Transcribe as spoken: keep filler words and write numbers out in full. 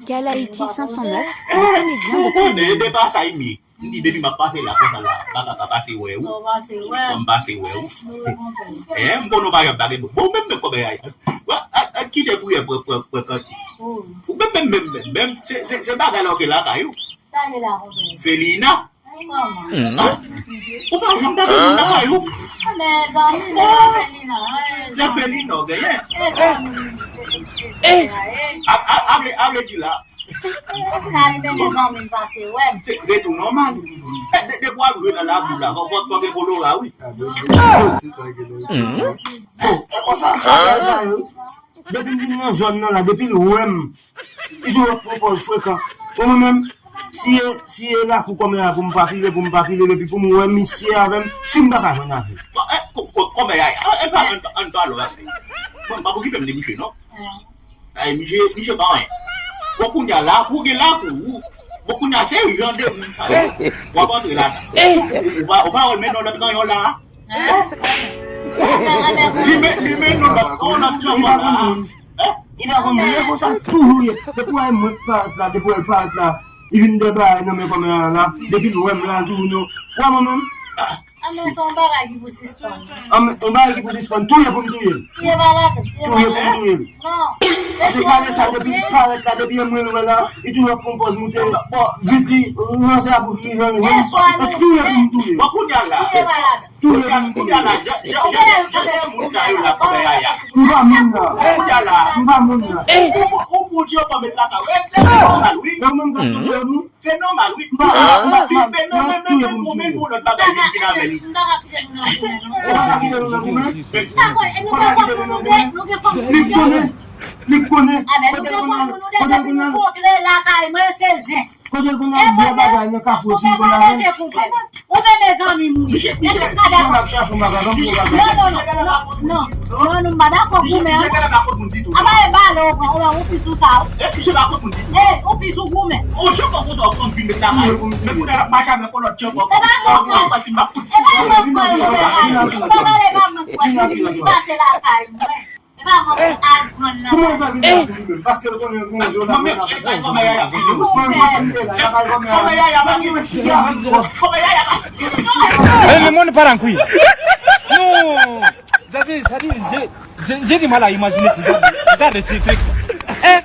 Kèl Ayiti senk san nèf, le komedyen de tout le monde. Depi sa, Imi. M di depi m ap pase la konsa la, m pa ka pa pase wè ou. Fò m pase wè ou. E, m konnen w pa janm ta gen bon. Bon, menm, menm kòmè a. Wè, a, a, kite priyè pran, pran, pran kante. Ou menm, menm, menm, menm, menm, se, se, se bagay la w gen lakay ou. Felina. Ou pa janm ta gen moun lakay ou. Se Felina w genyen. A, a, a vle, a vle di la. Ou ka rive gen zanmi m pase wè m. Se, se tou nòmal. De, de, depi w ap jwe nan labou la, fò, fò, fò gen kolora, wi. Bon, e konsa, bagay sa yo. Depi m vin nan zòn nan la, depi l wè m, li toujou ap pran pòz frekan. Bon, mwen menm, si e, si e lakou kòmè a pou m pa file, pou m pa file, epi pou m wè misye avè m, si m pa ka jwenn avè l. Kò-, e, kò-, kò-, kòmè a, e, e, pa, ann, ann pale w avè l. Bon, m pa okipe m de misye, non. Ay, misye, misye pa anyen. Bon, kounye a la, pou gen lakou, bon, kounye a se jan de moun sa yo. W ap antre ladan. Ou, ou, ou pa, ou pa wè l mennen yon lòt ranyon la. Li men, li men nou lòt, kon lòt tchòpòt la. Li pa konn moun. Li pa konn moun. E konsa l toujou ye. Depi w wè mwen parèt la, depi w wè l parèt la, li vin dèbare nan men kòmè a la. Depi l wè m la, l toujou non. Wè mwen menm. Anben, se yon bagay ki pou sispann. Anben, yon bagay ki pou sispann. Touye pou m touye l. Touye pa la tèt. Touye pou m touye l. Non. Se kale sa depi l parèt la, depi mwen l wè la, li toujou ap pran pòz moute. Bon, vit li, ranse a bouch li, jan, jan, touye pou m touye l. Bon, kounye a la. Touye pou m touye l. Kounye a la, jan, jan, jan, jan, jan moun sa yo la, kòmè yaya. M pa moun nan. Kounye a la. M pa moun nan. Ou, ou, ou, ou, Bondye pa met lakay ou. E, se nòmal, wi. Yo menm k ap touye nou. Se nòmal, wi. M pa, m pa, m pa, m pa, m pa touye pou m touye. Ou pa ka kite nou nan goumen? Ou pa ka kite nou nan goumen? Li konnen. Li konnen. Kote l konn al? Kote l konn al? Kote l konn al bwè bagay nan kafou si l konn al? Ou menm mezanmi m wi. Misye, misye, misye ap chache yon bagay, ban m yon bagay. Non, non, non, non, non, non, non, m pa dakò goumen an. Misye pa dakò moun ditou. Apa e bale ou pran, ou wè ou pis ou sa. E misye pa dakò moun ditou. E, ou pis ou goumen. Ou tchòpòt konsa w konn vin met lakay ou. Men kounye a l ap mache avèk yon lòt tchòpòt. Ou pa si m ap fout. E pa mwen pran l, ou pa pale pa mwen pran l, li pase lakay mwen. Kòman l fè vin la pou li menm? Paske l konnen yon jou la. Mwen menm, e, kòmè yaya, kòmè yaya, kòmè yaya. E, le monde part en couille. Non. Sa di, sa di, je, je, j'ai du mal à imaginer ce genre de, ce genre de truc. Hein?